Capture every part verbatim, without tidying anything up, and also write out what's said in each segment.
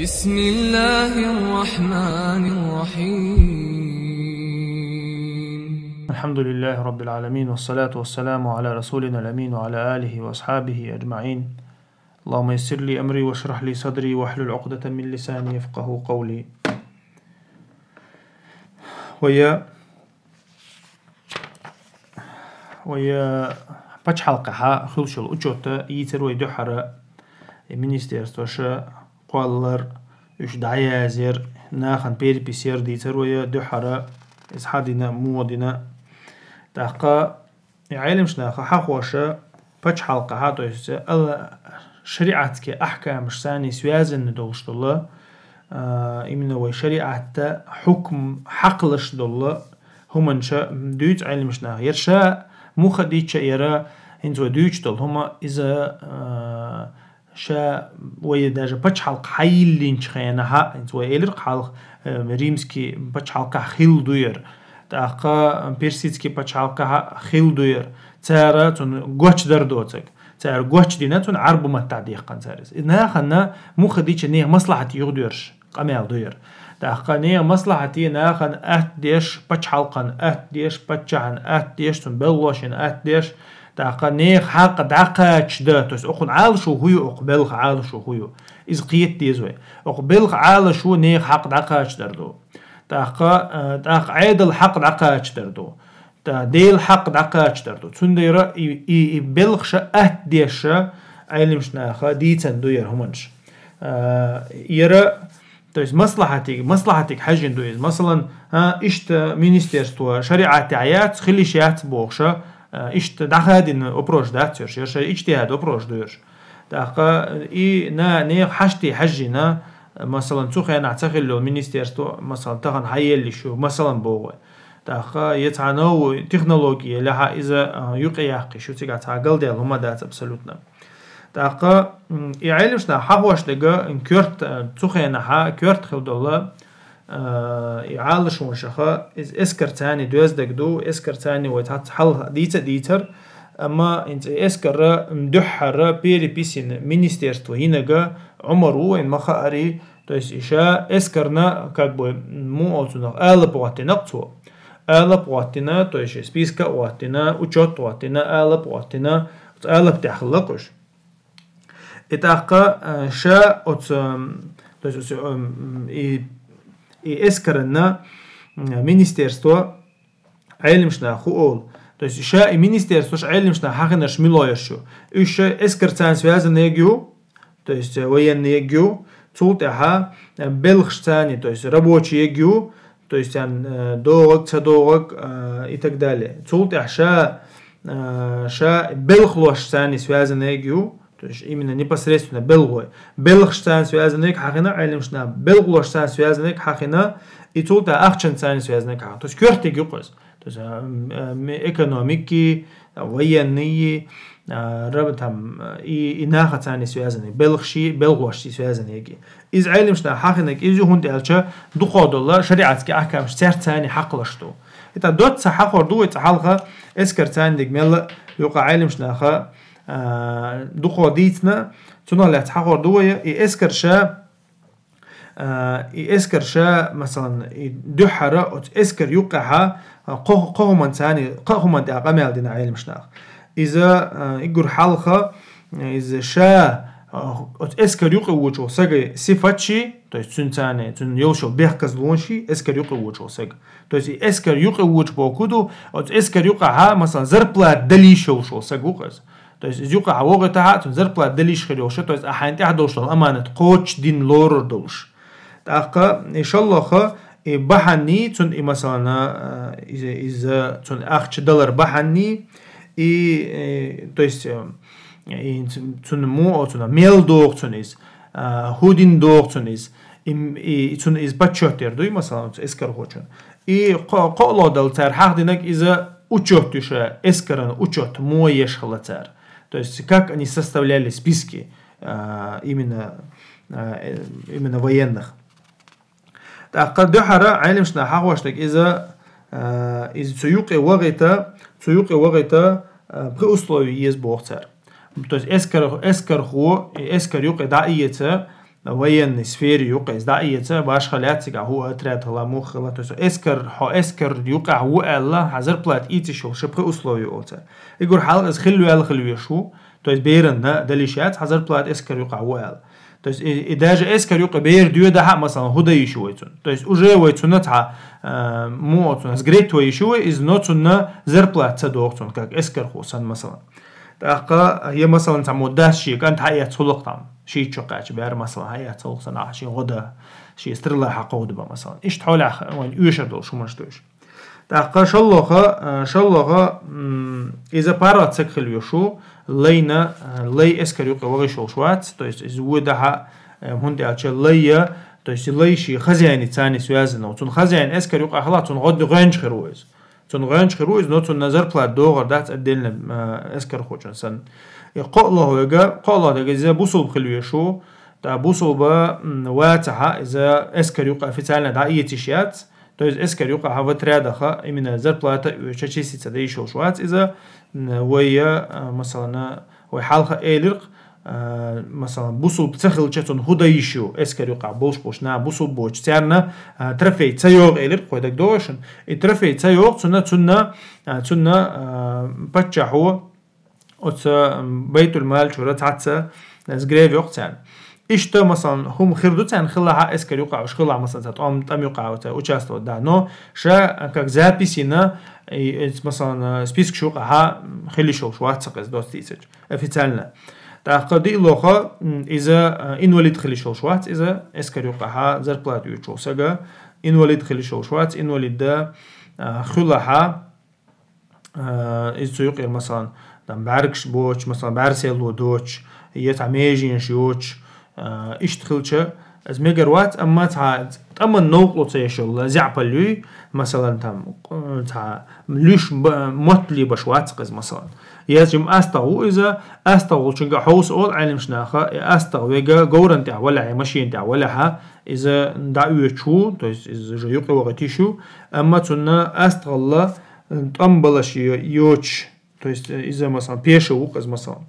بسم الله الرحمن الرحيم. الحمد لله رب العالمين، والصلاة والسلام على رسولنا الأمين وعلى آله وأصحابه أجمعين. اللهم يسر لي أمري واشرح لي صدري واحلل عقدة من لساني يفقهوا قولي. Вай, вай пачхьалкхехьа хилчул учёта йийцар вай дуьххьара, э, министерствоша кхоллар, уьш дӀаязъяр, нахана перепись яр дийцар вай дуьххьара, иза хьадина, муха дина. ТӀаккха и Ӏеламнаха хьахоша пачхьалкхехьа, то есть, ала шариатский ахкамаш санна связанный долуш долу, а, именно вай шариатта хьукм хьакхалаш долу хӀуманаш дуьйцу Ӏеламнаха. Яра ша муха дийцча яра, хӀинца вай дуьйцуш долу хӀума иза, а, ша вай даже пачхьалкх хьайиллинчу хенахьа, хӀинца вай элира хьалха, э, римский пачхьалкхехь хилла ду яра, тӀаккха персидский пачхьалкхехь хилла ду яра. Цара цунна гоч дар доцург. Цара гоч дина, цунна Ӏарбу маттахь дехкан цара иза. И нахана муха дийцча нехан маслахьат юхадоьрзуш къамел ду яра. ТӀаккха нехан маслахьате нахана атта деш, пачхьалкхана атта деш, паччахьна атта деш, цунна белхалошна атта деш, тӀаккха нехан хьакъ дӀакхача дан, то есть окхунна Ӏалашо хӀун ю, окху белхан Ӏалашо хӀун ю. Иза кхета деза вай. Окху белхан Ӏалашо нехан хьакъ дӀакхача дар ду. ТӀаккха, э, тӀаккха Ӏедалан хьакъ дӀакхача дар ду. ТӀаккха Делан хьакъ дӀакхача дар ду. Цундела и, и, и белхаш атта деш Ӏеламнаха дийцина ду яра хӀуманаш. Э, яра, то есть маслахьатиг, маслахьатиг хьаьжжина ду иза. Масалан, а, иштта министерство шариатехь яц, хила йиш яц бохуш, а, иштта дӀахадийна вопрос дац яра, яра шайн иджтихӀад вопрос ду яра. ТӀаккха и на-, нехан хьаште хьаьжжина, масалан, цу хенахь ца хилла йолу министерство, масалан, тахана хьаелла йиш ю, масалан, боху вай. ТӀаккха я цхьа новая технология лаьхьа иза, а, юкъе яккха йиш ю, цигахь цхьа галдаьлла хӀума дац абсолютно. ТӀаккха, м, и Ӏеламнаха хьахош дерг, м, коьрта, а, цу хенахьа коьрта хилла долу, а, и Ӏалашонашха, иза эскарца доьзна дерг ду, эскарца вай цхьацца хьалха дийца а дийцира, амма хӀинца и эскар, м, дуьххьара переписина министерство йинарг Ӏумар ву вайна ма-хаари, то есть и ша эскарна, как бы, муха олу цунах, алапа хӀоттийна-кх цо. Алапа хӀоттийна, то есть списка а хӀоттийна, учёт а хӀоттийна, алапа хӀоттийна, оцу алапа тӀехь хилла-кх уьш. И тӀаккха, э, ша оцу, м, то есть оцу, м, и, и эскарна, м, министерство Ӏеламнаха хӀун олу. То есть ша и министерствош Ӏеламнаха хьахийнарш муьлхарнаш ю. Уьш ша эскарца связанный ю, то есть, э, военный ю, цул тӀаьхьа, э, белхашца, то есть рабочий ю, то есть, э, догӀург, ца догӀург, э, и так далее. Цул тӀаьхьа ша, э, ша белхалошца связанный ю, то есть именно непосредственно белхалой. Белхашца связанный хьахийна Ӏеламнаха, белхалошца связанный хьахийна, и цул тӀаьхьа ахчанца связанный хьахийна. То есть коьртиг ю-кх иза. То есть, а, м, а, м, экономики, а, военные, а, раб-, там, а, и, и нахаца связанный, белхашца, белхалошца связанный. Иза Ӏеламнаха хьахийнарг иза ю, хӀунда аьлча дукхах долу шариатский ахкамаш цаьрца хьакхалаш ду. И тӀаккха доцца хьахор ду вай цкъа хьалха эскарца дерг мел ю-кх Ӏеламнаха, а, дукхах дийцина, цунах лаьцна хьахор ду вай, и эскар ша, а, и эскар ша, масалан, и дуьххьара оцу эскар юккъехьа, а, кхо-, кхо хӀуманца, кхо хӀуманна тӀехь къамел дина Ӏеламнаха. Иза, а, уггар хьалха, иза ша, а, оцу эскар юкъе воьдуш волу сага сифаташ, то есть цуьнан царна, цуьнан йолуш йолу бехказлонаш, эскар юкъе воьдуш волу сага. То есть и эскар юкъе воьдуш бохург ду, оцу эскар юкъехьа, масалан, зарплата дала йиш йолуш волу сага ву-кх иза. То есть иза юкъахьа вогӀийтахьа, цунна зарплата дала йиш хир йолуш, то есть ахьа хьайна тӀехь долуш долу аманат кхочушдина лорур долуш. ТӀаккха, и шолгӀа, и бахьана, цунна и, масалан, а, иза, иза цунна ахча далар бахьана, и, э, то есть, э, и цунна муха, цунна мел догӀу цунна иза, а, хӀун дина догӀу цунна иза, и, и цунна иза почёт яр дуй, масалан, оцу эскархочун. И кхо-, кхоалгӀа долу цара хьахдинарг иза учёт ю ша, эскаран учёт муха еш хилла цара. То есть как они составляли списки, а, именно, а, э, именно военных. ТӀаккха дуьххьара Ӏеламнаха хьахош дерг иза, а, иза цу юкъе вогӀийта, цу юкъе вогӀийта, а, пхи условие еза боху цара. То есть эскар-, эскархо, и эскар юкъе дӀаэца, военный сфере юкъе из дӀаэца, башха лаьццигахь хӀу отряд хила, мух хила, то есть эскар, хьо эскар юкъахь ву аьлла, хьан зарплата ийцаш йолу ши пхи условие олу цара. И гур хьалха иза хилла ваьлла хила веш ву, то есть беранна дала йиш яц хьан зарплата эскар юкъахь ву аьлла. То есть и, и даже эскар юкъе бер доьдахь а, масалан, хӀу дан йиш ю вай цунна. То есть уже вай цунна цхьа, а, муха цунна сгреть вай йиш ю вай, иза но цунна зарплата ца догӀу цунна, как эскархо санна, масалан. ТӀаккха, я, масалан, цхьаммо дас шен кӀант хьаэцна хӀуллакх там, шийтта шо кхаьчча бер, масалан, хьаэцна хӀуллакх санна, ахьа шен гӀо дан, шен стрела хьакховда бан, масалан. Иштта хьолехь вайн оьшур долуш хӀуманаш ду уьш. ТӀаккха шолгӀа, э, шолгӀа, м, иза паргӀат саг хила веш ву, лайна, э, лай эскар юкъе вахийта йиш йолуш вац, то есть иза ву дахьа, э, хӀунда аьлча лай я, то есть лай шен хозяйница связана ву. Цунна хозяин эскар юкъахь хилахь, цунна гӀо-, гӀоьнча хир ву иза. Цунна гӀоьнча хир ву иза, но цунна зарплата догӀур дац отдельно, э, эскархочунна санна. И кхоалгӀа вега, кхоалгӀа дага иза бусулба хила веш ву, ТӀаккха бусулба, м, вацахьа, иза эскар юкъа официально дӀаэца йиш яц. То есть эскар юкъа хьан в отрядах именно зарплата оьцуш числиться дан йиш йолуш вац иза, м, вай, а, масалан, вай хьалха элира-кх, а, масалан, бусулба ца хилча, цунна хӀу дан йиш ю, эскар юкъа болуш болчу наха бусулба боцуш, царна, а, трофей ца йогӀу элира-кх, кхойдаг догӀушна. И трофей ца йогӀу, цунна, цунна, а, цунна, а, паччахьо, оцу, м, байтул-мал чуьра цхьацца сгрев йоккху царна. Иштта, масалан, хӀума хир ду царна хилахь а, эскар юкъахь уьш хилахь, масалан, цхьа тӀом, тӀам юкъахь оцу участвовать дан. Но ша, как запись йина, и, эц, масалан, спискаш юкъахьа хила йиш йолуш вац-кх иза доцца дийцича, официально. ТӀаккха диълагӀа, м, иза, а, инвалид хила йиш йолуш вац иза, эскар юкъахьа зарплата оьцуш волу сага, инвалид хила йиш йолуш вац, инвалид дан, а, хилахьа, а, иза цу юкъера, масалан, там, бӀаьргаш боцуш, масалан, бӀаьрса ло доцуш, я цхьа меженаш йоцуш, а, иштта хилча, иза мегар вац, амма цхьа тӀаман новкъарло ца еш йолу заьӀапалла юй, масалан, там, цхьа луьйш ба-, мотталла беш вац-кх иза, масалан. Я жима астагӀа ву иза, астагӀа волчуьнга хьовса олу Ӏеламнаха, и астагӀа вега говрана тӀехь валахь, я машена тӀехь валахьа, иза дӀаоьцуш ву, то есть иза уже юкъе вахийта йиш ю, амма цунна астагӀалла тӀом балаш йо-, йоцуш, то есть, э, иза, масалан, пеша ву-кх иза, масалан.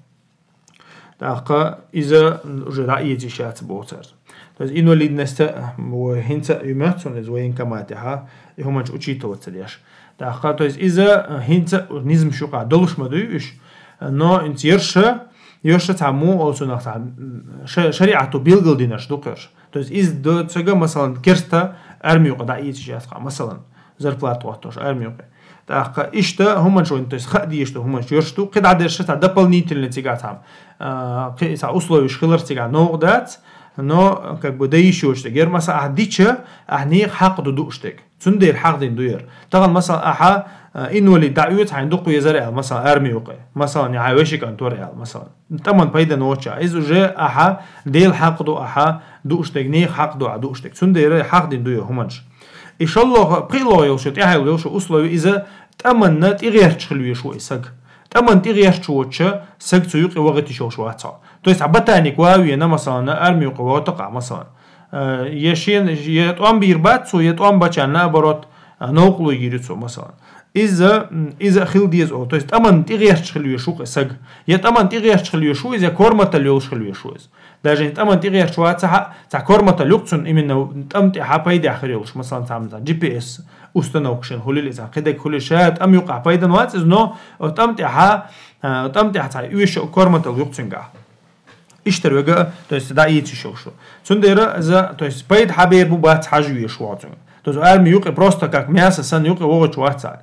ТӀаккха иза уже дӀаэца йиш яц боху цара. То есть инвалидность, э, вай хӀинца а ю моьтту суна иза военкоматехьа, и хӀуманаш учитывать ца деш. ТӀаккха, то есть иза, э, хӀинца а низамаш юкъахь долуш ма дуй уьш, но инца ерша, ерша цхьа муха олу цунах цхьа, м, ша-, шариӀато билгалдинарш ду-кх ерш. То есть иза до цуьнга, масалан, керста арми юкъа дӀаэца йиш яц-кх, масалан, зарплата хӀоттош арми юкъе. ТӀаккха иштта хӀуманаш вайн, то есть хаа дезаш ду хӀуманаш йоьрш ду, кхидӀа дерш цхьа дополнительно цигахь цхьа, а, кхин цхьа условиеш хилар цигахь новкъа дац, но как бы дан йиш йоцуш дерг. Яр, масалан, ахьа дича, ахьа нехан хьакъ ду дууш дерг. Цундела хьахдина ду яр. Тахана, масалан, ахьа, а, инвалид дӀаоьцу хьайна дукха везара аьлла, масалан, арми юкъе. Масалан, я хьайн вешин кӀант вара аьлла, масалан. ТӀаман пайдана воцуш. Иза уже ахьа Делан хьакъ ду ахьа дууш дерг, нехан хьакъ ду ахьа дууш дерг. Цундела хьахдина ду яр хӀуманаш. И шолгӀа, пхоьалгӀа йолуш, тӀаьхьа йолуш условие иза тӀаманна тӀегӀерташ хила веш ву и саг. ТӀаманна тӀегӀерташ воцуша саг цу юкъе вахийта йиш йолуш вац хьо. То есть хьан ботаник ван а вена, масалан, арми юкъе вахийта-кх ахь, масалан. Э, я шен, я тӀом бийр бац цо, я тӀом бачарна, наоборот, а, новкъарло йийр ю цо, масалан. Иза, м, иза а хила деза олу. То есть тӀаманна тӀегӀерташ хила веш ву-кх и саг. Я тӀаманна тӀегӀерташ хила веш ву иза, я корматалла йолуш хила веш ву иза. Даже тӀаманна тӀегӀерташ вацахь а, цхьа корматалла ю-кх цунна, именно тӀам тӀехьа пайдехь хир йолуш, масалан, цхьа, цхьа G P S установка шена хуьлийла иза, кхидерг хуьлийла, ша тӀам юкъахь пайдана вац иза, но тӀам тӀехьа, а, тӀам тӀехьа цхьа оьшуш корматалла ю-кх цуьнгахь. Иштта вега, то есть дӀаийца йиш йолуш ду. Цундела иза, то есть пайда хьан бер бу бац хьажа веш ву хьо цуьнга. То есть арми юкъе просто как мясо санна юкъе вогӀуш вац иза.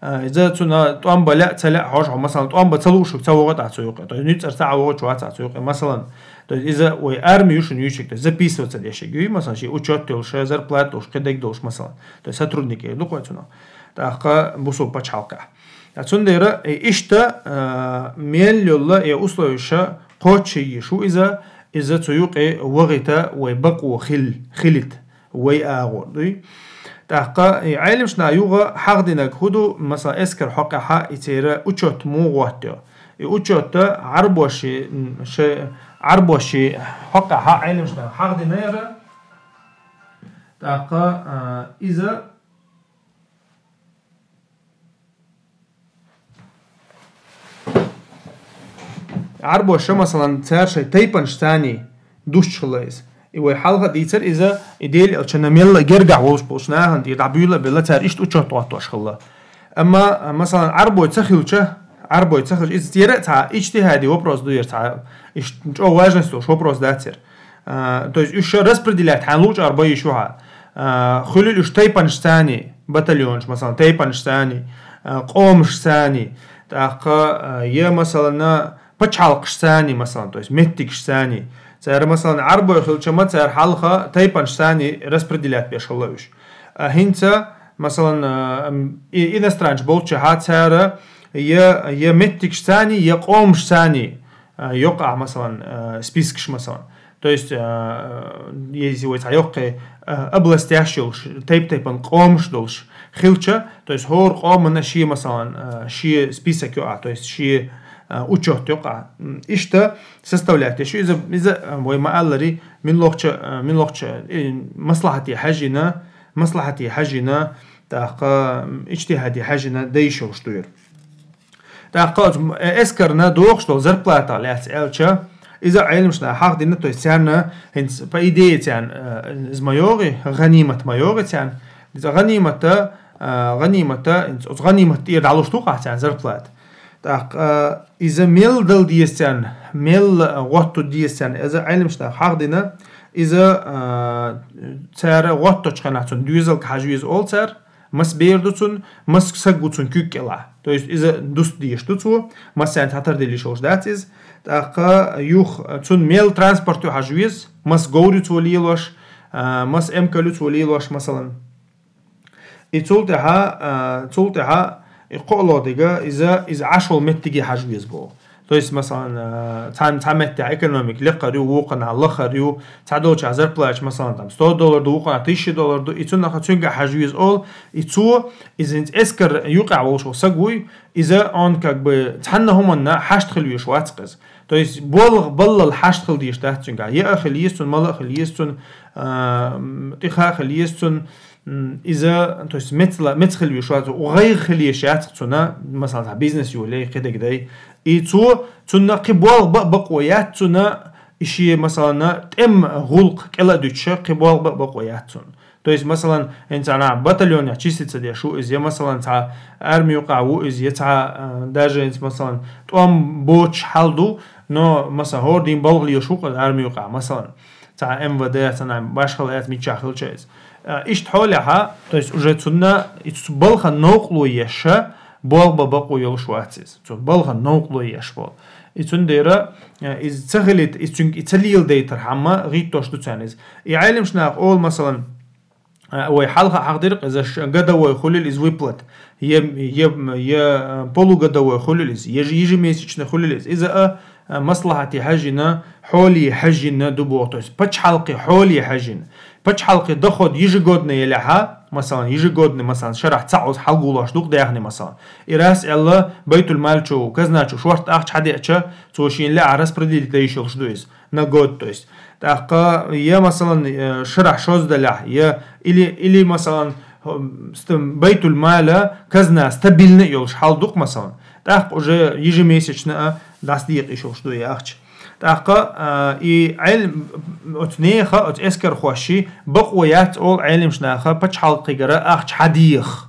А, иза цунна тӀом бан лаьа ца лаьа хьожа хьо, масалан, тӀом бан ца лууш ца вогӀу ахь цу юкъе. То есть нуьцкъара ца а вогӀуш вац ахь цу юкъе, масалан. То есть иза вай арми ю шуна юьйцург, то есть записываться деш ерг ю, масалан, шен учёт йолуш, зарплата долуш, кхидерг долуш, масалан. То есть сотрудник эр ду-кх вай цунах. ТӀаккха бусулба пачхьалкхехь. Ткъа цундела, э, иштта, э, мел йолла, э, условиеш кхоччуш йиш ю иза, иза цу юкъе вахийта вай бакъо хил-, хилийта, вай агӀор дуй. ТӀаккха, э, Ӏеламнаха юха хьахдинарг хӀун ду, масалан, эскар хьокъехьа и церан учёт муха гӀоттайо. И учёт Ӏарбоши, м, ше-, Ӏарбоши хьокъехьа Ӏеламнаха хьахдина яра. ТӀаккха, э, иза Ӏарбоша, масалан, цара шайн тайпанаш царний дустуш хилла иза. И вай хьалха дийцар иза, и Дела элчанна мелла гергахь волуш болчу нахана тӀера дӀабуьйла а белла, цара иштта учёт гӀоттош хилла. Амма, масалан, Ӏарбой ца хилча, Ӏарбой ца хилча, иза цера а цхьа иджтихади вопрос ду яра цхьа, иштта чӀогӀа важность долуш вопрос дацара. А, то есть уьш ша распределять хьан лучу арбай шу хьа. А, хуьлил уьш тайпанаш цани, батальонаш, масалан, тайпанаш цани, а, къомаш цани, тӀаккха, а, я, масалан, пачхьалкхаш цани, масалан, то есть меттигаш цани. Цара, масалан, Ӏарбой хилча ма цара хьалха тайпанаш цани распределять беш хилла уьш. А хӀинца, масалан, а, м, и-, иностранчу болччахьа цара я, я меттигаш цани, я къомаш цани, а, йокъа, масалан, а, спискаш, масалан. То есть, а, если вай цхьа йоккхе, а, областяш йолуш, тайп-тайпана къомаш долуш хилча, то есть хӀора къомана шен, масалан, а, шен список йокъа, то есть шен, а, учёт йокъа. М, иштта составлять еш ю иза, иза, а, вай ма-аллари, мин лохча, а, мин лохча, э, маслахьате хьаьжжина, маслахьате хьаьжжина, тӀаккха, м, иджтихаде хьаьжжина дайш йолуш ду яра. ТӀаккха оцу, э, эскарна дохуш долу зарплата лаьцна аьлча, иза Ӏеламнаха хьахдина, то есть царна хӀинца, по идее, царна, э, иза ма йогӀи, гӀанимат ма йогӀи царна. Иза гӀанимата, э, гӀанимата, хӀинца оцу гӀанимат тӀера дӀалуш ду-кх ахь царна зарплата. ТӀаккха, э, иза мел дала деза царна, мел гӀотта деза царна, иза Ӏеламнаха хьахдина, иза, э, цара гӀотточу хенахь цунна доьзалга хьажа веза олу цара, мас бер ду цунна, мас саг ву цунна куьг кӀелахь. То есть иза дуста дезаш ду цо, массарна цхьатардиллиш йолуш дац иза. ТӀаккха юха цунна мел транспорт ю хьажа веза, мас говр ю цо лелош, а, мас эмкал ю цо лелош, масалан. И цул тӀаьхьа, а, цул тӀаьхьа и кхоалгӀа дерг иза, иза Ӏаш волу меттиге хьажа веза боху. То есть, масалан, а, цхьана, цхьа меттехь экономика лекхар ю, вукханахь лахар ю, цхьадолчохь зарплаташ, масалан, там, сто доллар ду, вукханахь тысяча доллар ду, и цунах цуьнга хьажа веза олу, и цо, иза хӀинца эскар юкъахь волуш волу саг вуй, иза он как бы цхьанна хӀуманна хьашт хила везаш вац-кх иза. То есть, болх баллал хьашт хила дезаш дац цуьнга. Яа хила еза цунна, мала а хила еза цунна, а, м, тӀеха а хила еза цунна, м, иза, то есть, мецла-, меца хила везаш вац, гӀайгӀа хила езаш яц-кх цунна, масалан, цхьа бизнес йолий, кхидерг дай. И цо, цунна кхин болх бан а бакъо яц цунна, и шен, масалан, тӀеман гӀуллакх кӀела а дуьтуш, кхин болх бан а бакъо яц цунна. То есть, масалан, хӀинца нах батальонехь числиться деш ву иза, я, масалан, цхьа арми юкъахь ву иза, я цхьа, а, даже хӀинца, масалан, тӀом боцуш хьал ду, но, масалан, хӀора дийнахь балха лелаш ву-кх арми юкъахь, масалан, цхьа М В Д, цхьа нах башхала яц, миччахь хилча иза. А, иштта хьолехьа, то есть, уже цунна, и цу балхан новкъарло еш, болх бан бакъо йолуш вац иза. Цу балхан новкъарло еш болу. И цундела, а, иза ца хилийта, иза цуьнга и ца леладайтархьама гӀиттош ду царна иза. И Ӏеламнаха олу, масалан, а, вай хьалха хьахдира-кх, иза ш-, годовой хуьлийла иза выплат, я, я, я, а, полугодовой хуьлийла иза, я ж-, ежемесячно хуьлийла иза. Иза а, а, маслахьате хьаьжжина, хьоле хьаьжжина ду боху, то есть пачхьалкхе хьоле хьаьжжина. Пачхьалкхе доход ежегодно елахьа, масалан, ежегодно, масалан, шарахь цхьаъ хьалгулош ду-кх даьхни, масалан. И раз аьлла, байтуль-мал чу, казна чу шортта ахча хьадеача, цо шена лаьа распределить дайш йолуш ду иза. На год, то есть. ТӀаккха, я, масалан, э, шарахь шозза далахь, я, или, или, масалан, хо-, ста-, байтуль-мала казна стабильно йолуш хьал ду-кх, масалан. ТӀаккха уже ежемесячно а дӀасадекъа йиш йолуш ду и ахча. ТӀаккха, а, и Ӏел-, оцу нехан, оцу эскархошший бакъо яц олу Ӏеламнаха пачхьалкхегара ахча хьадеха.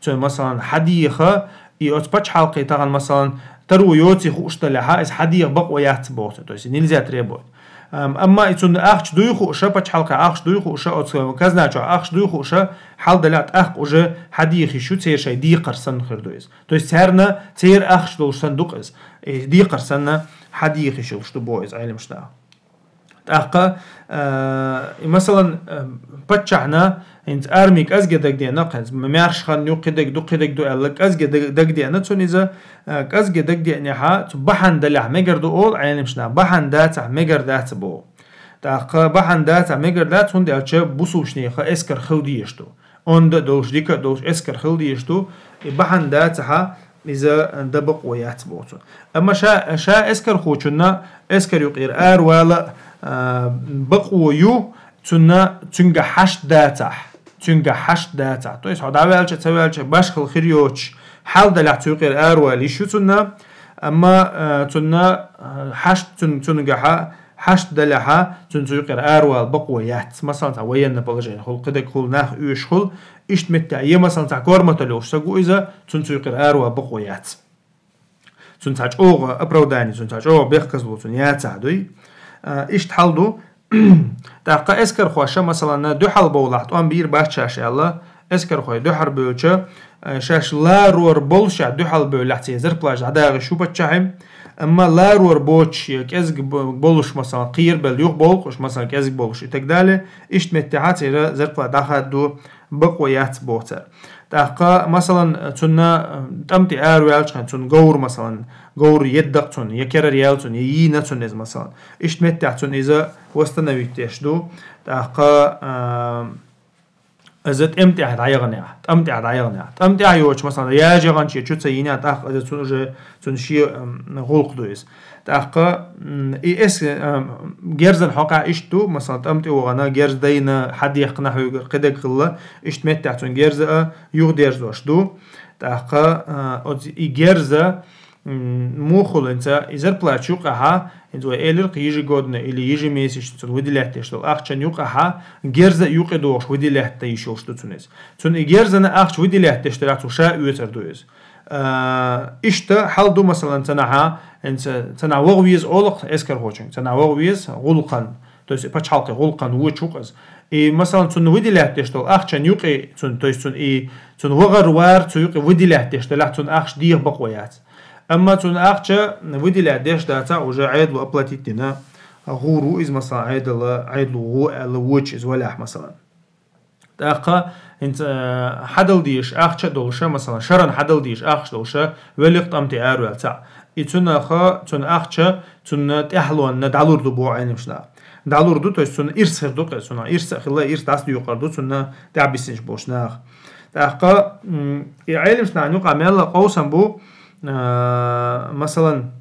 Цуьнан, масалан, хьадеха, и оцу пачхьалкхе тахана, масалан, таро йоций хууш далахьа, иза хьадеха бакъо яц боху цо, то есть нельзя требовать. Ам-, амма и цунна ахча дуй хууша, пачхьалкхе ахча дуй хууша, оцу казна чохь ахча дуй хууша, хьал далахь тӀаккха уже хьадеха йиш ю, церан шайн декхар санна хир ду иза. То есть царна церан ахча долуш санна ду-кх иза. И декхар санна хьадеха йиш йолуш ду боху иза Ӏеламнаха. ТӀаккха, э, и, масалан, э, паччахьна хӀинца арми кӀезге дагадеана, хӀинца маьрша хан ю, кхидерг ду, кхидерг ду аьлла, кӀезге даг-, дагадеана цунна иза, э, кӀезге дагадеанехьа, цу бахьана далехь мегар ду олу Ӏеламнаха, бахьана дацахь мегар дац боху. ТӀаккха бахьана дацахь мегар дац, хӀунда аьлча бусулбачу нехан эскар хила дезаш ду. Онда а долуш, дика а долуш эскар хила дезаш ду, и бахьана дацахьа, иза дан бакъо яц боху цо. Амма ша, ша эскархочунна эскар юкъера аравала, а, бакъо ю, цунна, цуьнга хьашт дацахь, цуьнга хьашт дацахь. То есть хьо дӀаваьлча, ца ваьлча, башхала хир йоцуш хьал далахь цу юкъера аравала йиш ю цунна, амма, а, цунна, а, хьашт цун-, цуьнгахьа хьашт далехьа, цунна цу юкъера аравала бакъо яц. Масалан, цхьа военное положение хул, кхидерг хул, нах оьшуш хул, иштта меттехь, е, масалан, цхьа корматалла йолуш саг ву иза, цунна цу юкъера аравала бакъо яц. Цунна цхьа чӀогӀа оправдание, цунна цхьа чӀогӀа бехказло цунна яцахь дуй. А, иштта хьал ду. ТӀаккха эскархоша, масалан, дуьхьал бовлахь, тӀом бийр бац шаьш аьлла, эскархой дуьхьал бевлча, а, шаьш ларор боллушехь дуьхьал бевллехь, церан зарплата дӀадагӀийр ю паччахье. Амма ларор боцуш, я кӀезиг б-, болуш, масалан, кхерабелла юхабовлу уьш, масалан, кӀезиг болуш и так далее, иштта меттехь церан зарплата дӀахадо бакъо яц боху цара. ТӀаккха, масалан, цунна, э, тӀам тӀе араваьллачхьана, цунна говр, масалан, говр едда-кх цунна, я керара яьлла цунна, я йийна цунна иза, масалан. Иштта меттехь цунна иза восстановить деш ду. ТӀаккха, э, иза тӀам тӀехь дӀаяханехь, тӀам тӀехь дӀаяханехь. ТӀам тӀехь йоцуш, масалан, яжа яханче чу ца йийна, тӀаккха иза цунна уже, цунна шен, м, гӀуллакх ду иза. ТӀаккха, м, и эс-, м, герзан хьокъехь иштта ду, масалан, тӀам тӀе вахана, герз дайна, хьадехкина хьоьгара, кхидерг хилла, иштта меттехь цунна герз а юхадерзош ду. ТӀаккха, а, оцу и герз, м, муха хуьлу хӀинца, и зарплата юкъахьа, хӀинца вай элира-кх ежегодно или ежемесячно цунна выделять деш долу ахчан юкъахьа, герз а юкъе дохуш выделять дан йиш йолуш ду цунна иза. Цунна и герзана ахча выделять деш делахь, цо ша оьцур ду иза. А, иштта хьал ду, масалан, цхьанхьа, хӀинца, цхьанхьа ваха веза олу-кх эскархочуьнга, цхьанхьа ваха веза гӀуллакхан, то есть пачхьалкхе гӀуллакхан вочу ву-кх иза. И, масалан, цунна выделять деш долу ахчан юкъе, цунна, то есть цунна и, цунна вахар-вар цу юкъе выделять деш делахь, цунна ахча деха бакъо яц. Амма цунна ахча выделять деш дацахь, уже Ӏедало оплатить дина гӀур ву иза, масалан, Ӏедало, Ӏедало гӀо аьлла вочу иза валахь, масалан. ТӀаккха хӀинца, э, хьадала дезаш ахча а долуша, масалан, шарна хьадала дезаш ахча долуша, велла-кх тӀам тӀе араваьлла цхьаъ. И цунах, цунна ахча, цунна тӀаьхьалонна дӀалур ду боху Ӏеламнаха. ДӀалур ду, то есть цунна ирс хир ду-кх иза, цунах ирс а хилла, ирс дӀасадоькъур ду цунна тӀаьхьабисинчу болчу наха. ТӀаккха, м, и Ӏеламнаха юкъахь мелла къовсам бу, э, масалан,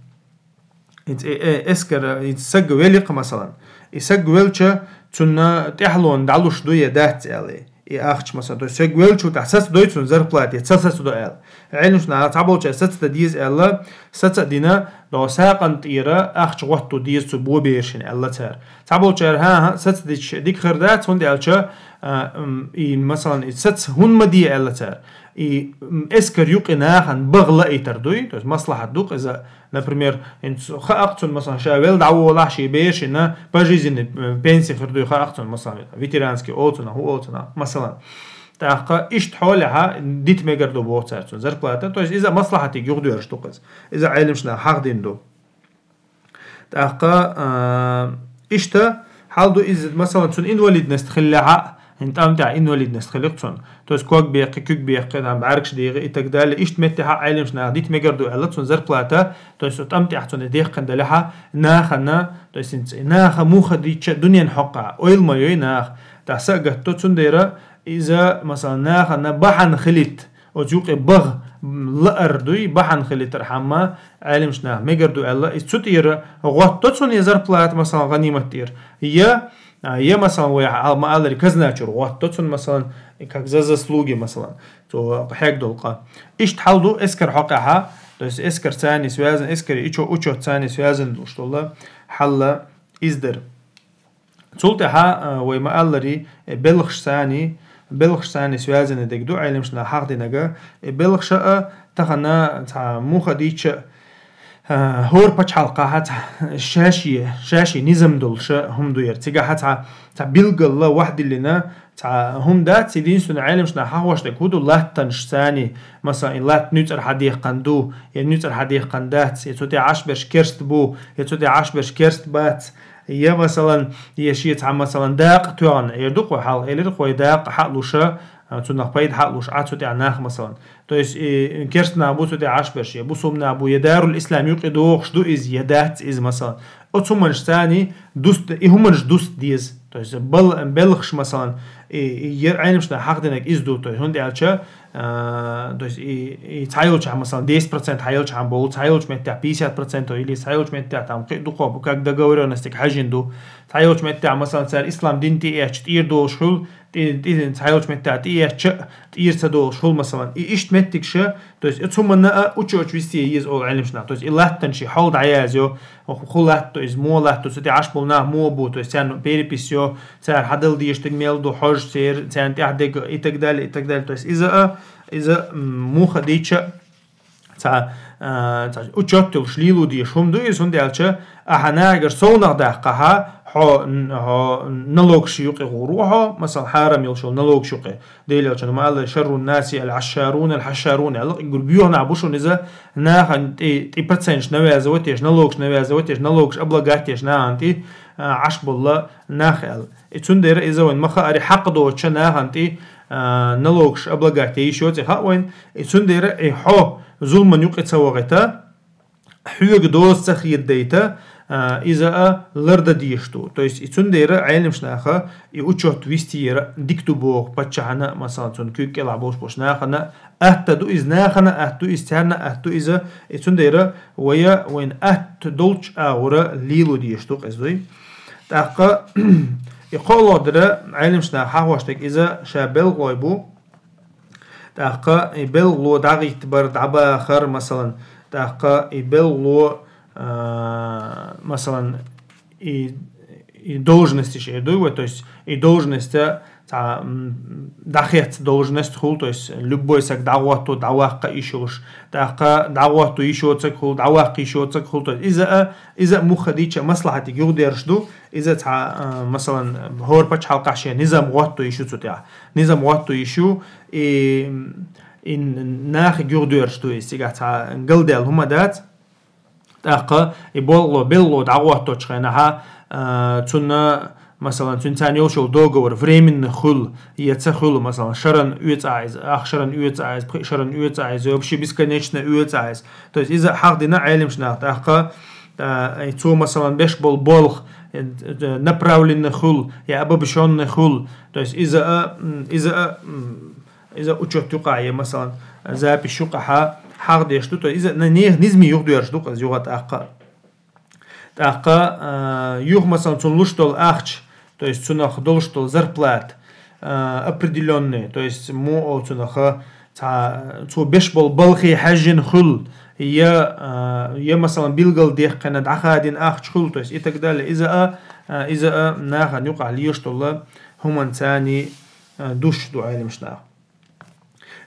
И ц-, э, э, эскар, и саг велла-кх, масалан. И саг велча, цунна тӀаьхьалонна дӀалуш ду я дац аьлла. И ахча, масалан, то есть саг велча тӀехь сацадой цунна зарплата, я ца сацадо аьлла. Ӏеламнаха цхьаболчара сацадан деза аьлла, саца а дина, догӀу сакъан тӀера ахча гӀотто деза цу бо берашна аьлла цара. Цхьаболчара, хӀан-хӀа, сацадича дика хир дац, хӀунда аьлча, а, м, и, масалан, и саца хӀунда ма де аьлла цара. И, м, эскар юкъе нахана багӀа лаийтар дуй, то есть маслахьат ду-кх иза, например, хӀинца хаьа-кх цунна, масалан, ша велла дӀаволахь, шен берашна пожизненный, э, пенсия хир дуй хаьа-кх цунна, масалан, ветеранский олу цунах, хӀун олу цунах, масалан. ТӀаккха иштта хьолехьа дита мегар ду боху цара цунна зарплата, то есть иза маслахьатига юхадоьрзуш ду-кх иза. Иза Ӏеламнаха хьахдина ду. ТӀаккха, а, иштта хьал ду иза, масалан, цунна инвалидность хиллехьа, хӀинца тӀам тӀехь инвалидность хили-кх цунна. То есть ког беккхи, куьг беккхи, там, бӀаьргаш дегӀи и так далее. Иштта меттехьа Ӏеламнаха дита мегар ду аьлла цунна зарплата, то есть тӀам тӀехь цунна дехкина далехьа, нахана, то есть хӀинца наха муха дийцча дуьненан хьокъехь, ойла ма йой наха. ТӀаккха са а гатто, цундела иза, масалан, нахана бахьана хилийта. Оцу юкъе багӀа лаар дуй, бахьана хилийтархьама, Ӏеламнаха мегар ду аьлла, иза цу тӀера гӀотто цунна я зарплата, масалан, гӀанимат тӀера. Я, а, я, масалан, вай хьал ма-аллара казначуьра гӀотто цунна, масалан, как за заслуги, масалан, цо хьегна долу къа. Иштта хьал ду эскар хьокъехьа, то есть эскар царний связан, эскари ичо-, учёт царний связан долуш долу хьал иза дара. Цул тӀаьхьа, а, вай ма-аллара, э, белхаш царний, белхаш царний связанный дерг ду, Ӏеламнаха хьахдинарг, э, белхаша а тахана цхьа муха дийцча, а, хӀора пачхьалкхехь цхьа шаьшшен, шаьшшен низам долуша хӀума ду яра. Цигахь цхьа, цхьа билггал вахдиллина, цхьа хӀума дац, единственное, Ӏеламнаха хьахош дерг хӀун ду, латтанаш царний, масалан, и латта нуьцкъара хьадехкина ду, я нуьцкъара хьадехкина дац, я цу тӀе Ӏаш берш керст бу, я цу тӀе Ӏаш берш керст бац, я, масалан, я шен цхьа, масалан, дакъа тоьхна, эр ду-кх вай хьалха, элира-кх вай дакъа хьа а луша, а, цунах пайда хьа а луш, Ӏа цу тӀехь нах, масалан. То есть, и керст нах бу цу тӀе Ӏаш берш, я бусулба нах бу, я Дарул Ислам юкъе догӀуш ду иза, я дац иза, масалан. Оцу хӀуманаш царний дуста, и хӀуманаш дуста деза. То есть, бал-, белхаш, масалан, И, и ер Ӏелимаш наха хьахдинарг из ду, то есть, хӀунда аьлча, а, то есть, и, и цхьайолча, масалан, десять процент хьайолча хьан болу, цхьайолча меттехь пятьдесят процентов или цхьайолча меттехь там кхин дукхо, как договорённостиг хьаьжжина ду. Цхьайолча меттехь, масалан, цара ислам дин тӀеэцча тӀера долуш хуьлу, тӀе-, тӀе-, цхьайолча меттехь тӀеэцча тӀера ца долуш хуьлу, масалан. И иштта меттигаш, то есть, и цу манна а учёт вести еза олу Ӏелимаш наха. То есть, и латтанаш, и хьол дӀаязйо, хӀу латто иза, муха латто, цу тӀе Ӏаш болу нах муха бу, то есть, царна перепись йо, цара хьадала дезаш дерг мел ду, хьожа церан, царна тӀехь дерг и так далее, и так далее. То есть иза а, иза, м, муха дийча а, цхьа, а, цхьа учёт йолуш лело дезаш хӀума ду иза, хӀунда аьлча ахьа нахагара совнах даккхахьа, хьо, н-, хьо налогаш юкъе гӀур ву хьо, масалан, хьарам йолуш йолу налогаш юкъе. Дела аьлча, ма-аллара, шаррун наси аль-Ӏашшарун аль-хьашшарун аьлла, и гур боьха нах бу шуна иза, нахана тӀе, тӀе проценташ навязывать еш, налогаш навязывать еш, налогаш облагать еш нахана тӀе, а, Ӏаш болла нах аьлла. И цундела иза вайн ма хааре хьакъ доцучу нахана тӀе, а, налогаш облагать е йиш йоцу и хаьа вайн. И цундела и хьо зуламан юкъе ца вахийта, хьоьга доза ца хедайта, а, иза а лардан дезаш ду. То есть и цундела Ӏелимаш наха и учёт вести яра дика ду боху паччахьана, масалан, цунна куьг кӀелахь болуш болуш нахана атта ду, иза нахана атта ду, иза царна атта ду, иза, и цундела вая вайн атта долчу агӀора лело дезаш ду, къиза дуй. ТӀаккха и кхоалгӀа дара Ӏелимаш наха хьахош дерг иза ша белгӀалой бу. ТӀаккха и белгӀало дӀагӀиттабар, дӀабахар, масалан, тӀаккха и белгӀало, а, масалан, и, и должносташ эр ду вай, то есть и должностьа цхьа, м, дӀахецна должность хуьлу, то есть любой саг дӀагӀотто, дӀаваккха йиш йолуш, тӀаккха дӀагӀотто йиш йоцург хуьлу, дӀаваккха йиш йоцург хуьлу, то есть иза а, иза а муха дийча а маслахьатиг юхадерш ду, иза цхьа, а, масалан, хӀора пачхьалкхахь шен низам гӀотто йиш ю цу тӀехь. Низам гӀотто йиш ю, и, и нахе гуьгӀдоьраш ду иза, цигахь цхьа галдаьлла хӀума дац. ТӀаккха и болгӀало, белгӀало дӀагӀотточу хенахьа, а, цунна, масалан, цуьнан царна йолуш йолу договор временный хуьлу, я ца хуьлу, масалан, шаран оьцу а иза, ах шаран оьцу а иза, пхи шаран оьцу а иза, вообще бесконечно оьцу а иза. То есть иза хьахдина Ӏелимаш наха тӀаккха, а, и цо, масалан, беш болу болх, э, э, направленный хуьлу, я обобщённый хуьлу. То есть иза а, м, иза а, м, иза учёт юкъахь, я, масалан, запись юкъахьа хьахдеш ду, то есть иза на нех низме юхадоьраш ду, къиза юха тӀаккха. ТӀаккха, а, юха, масалан, цунна луш долу ахча, то есть цунах долуш долу зарплата, а, определённый, то есть му о цунах, а, цхьа, цо беш болу балхе хьаьжжина хуьлу, я, а, я, масалан, билгал дехкина дӀахадина ахча хуьлу, то есть и так далее. Иза а, а, иза а нахана юкъахь леш долу хӀуманца царний, а, душ ду Ӏелимаш наха.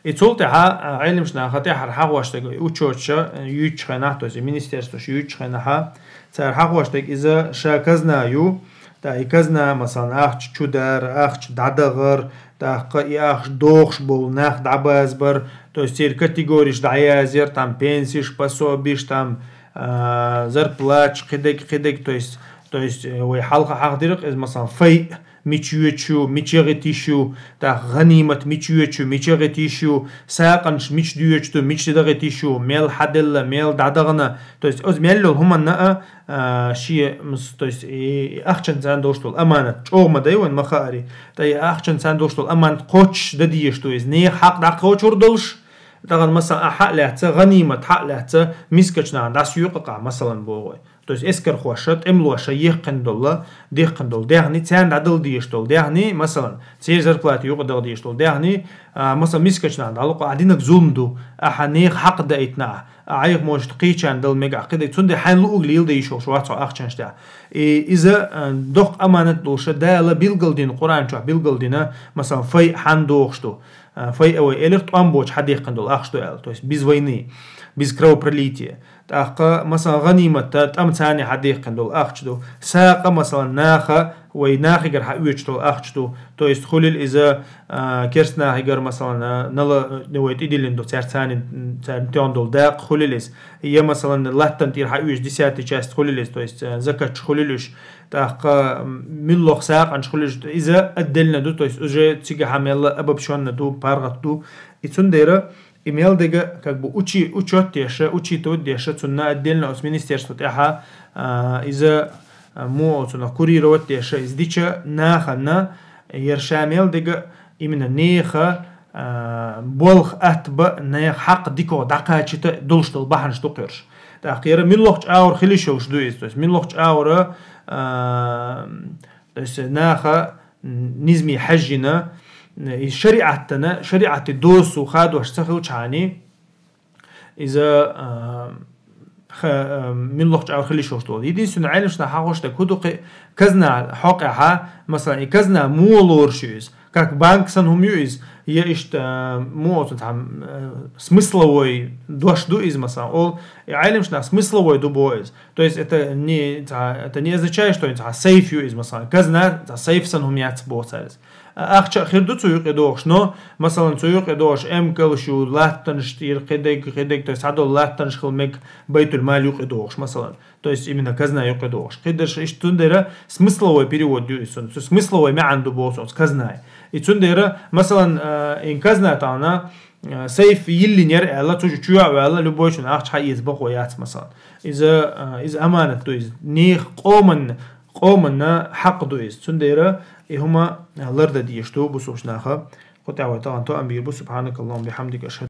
И цул тӀаьхьа, а, Ӏелимаш наха тӀаьхьара хьахош дерг учёташа, а, юьйцучу хенахь, то есть и министерствоша юьйцучу хенахьа, цара хьахош дерг иза ша казна ю, тӀаккха и казна, масалан, ахча чудар, ахча дӀадахар, тӀаккха и ахча дохуш болу нах дӀабазбар, то есть церан категориш дӀаязъяр, там пенсиш, пособиш, там, а, зарплаташ, кхидерг, кхидерг, то есть, то есть, э, вай хьалха хьахдира-кх иза, масалан, фай, мича йоьдуш ю, мича гӀита йиш ю, тӀаккха гӀанимат мича йоьдуш ю, мича гӀита йиш ю, сакъанаш мича доьдуш ду, мича дагӀита йиш ю, мел хьаделла, мел дӀадахана. То есть оцу мел йолу хӀуманна а, а, шен, мс-, то есть и, и ахчанца долуш долу аманат чӀогӀа ма дай вайн ма хаари. Ткъа и ахчанца долуш долу аманат кхоччуш дан дезаш ду иза. Нехан хьакъ дӀакхочур долуш, тахана, масалан, ахь хьа а лаьцна, гӀанимат хьа а лаьцна, мискачу нахана дӀасаоькъу-кх ахь, масалан, боху вай. То есть эскархоша, тӀемалоша ехкхина долу, дехкхина долу даьхни, царна дӀадала дезаш долу даьхни, масалан, церан зарплата юкъа дала дезаш долу даьхни, а, масалан, мискачу нахана дӀалуш, ахь динарг зулам ду, ахьа нехан хьакъ даийтина ахь, ахь айхьа может кхечарна дала мега ахь, кхидерг, цундела хьайна луъург леладе йиш йолуш вац хьо ахчанаш тӀехь. И иза, а, доккха аманат долуша Дала билгалдина, Къуръан чохь билгалдина, масалан, фай хьанна дохуш ду. А, фай а вай элира, тӀом боцуш хьадехкина долу ахча ду аьлла, то есть без войны, без кровопролития. ТӀаккха, масалан, гӀаниматта тӀам царна хьадехкина долу ахча ду. Сакъа, масалан, наха, вай нахигара хьаоьцуш долу ахча ду. То есть хуьлил иза, а, керста нахигара, масалан, а, нала, а, вай тӀедиллина ду, цаьрца царна, царна тоьхна долу дакъа хуьлил иза. Я, масалан, латтана тӀера хьаоьцуш десятая часть хуьлил иза, то есть, а, закатчу хуьлил уьш. ТӀаккха, м, муьлхха сакъанаш хуьлуш, иза отдельно ду, то есть уже цигахьа мелла обобщённо ду, паргӀат ду. И цундела и мел дерг, как бы, учи-, учёт деша, учитывать деша, цунна отдельно оцу министерство тӀехьа, а, иза, а, мо оцунах курировать деша, иза дича нахана, Ер ша мел дега именно неха, а, болх атта ба, неха хьакъ дикагӀа дӀакхачийта долуш долу бахьанаш ду кхуьрш. ТӀаккха ер муьлххачу агӀор хила йиш йолуш ду иза. То есть муьлххачу агӀора, а, то есть наха низаме хьаьжжина, и шариӀатана, шариӀатан досо хадош ца хилчхьана, иза, а, ха-, а, муьлххачу агӀор хила йиш йолуш долу. Единственное, Ӏеламнаха хьахош дерг хӀун ду кхин, казна хьокъехь, масалан, и казна муха лоруш ю иза? Как банк санна хӀума ю иза? Я иштта, а, муха оцу цхьа, а, смысловой дош ду иза, масалан, олу, и Ӏеламнаха смысловой ду боху иза. То есть это не, цхьа, это не означает, что цхьа сейф ю иза, масалан, казна цхьа сейф санна хӀума яц боху цара иза. А, ахча а хир ду цу юкъе догӀуш, но, масалан, цу юкъе догӀуш эмкалш ю, латтанаш тӀера кхидерг, кхидерг, то есть цхьадолу латтанаш хила мега байтуль-мал юкъе догӀуш, масалан. То есть именно казна юкъе догӀуш. Кхидерш иштта, цундела смысловой перевод ю иза, цу смысловой маьӀна ду боху цо казна. И цундела, масалан, а, и казна тахана, а, сейф йиллинера аьлла, цу чу чу а ваьлла, любой чун ахча хьаэца бакъо яц, масалан. Иза, а, иза аманат ду иза. Нехан къоман, къоманна хьакъ ду иза. Цундела и хӀума лардан дезаш ду бусулба наха. Кху тӀехь вай тахана тоам бийр бу. سبحانك اللهم وبحمدك، أشهد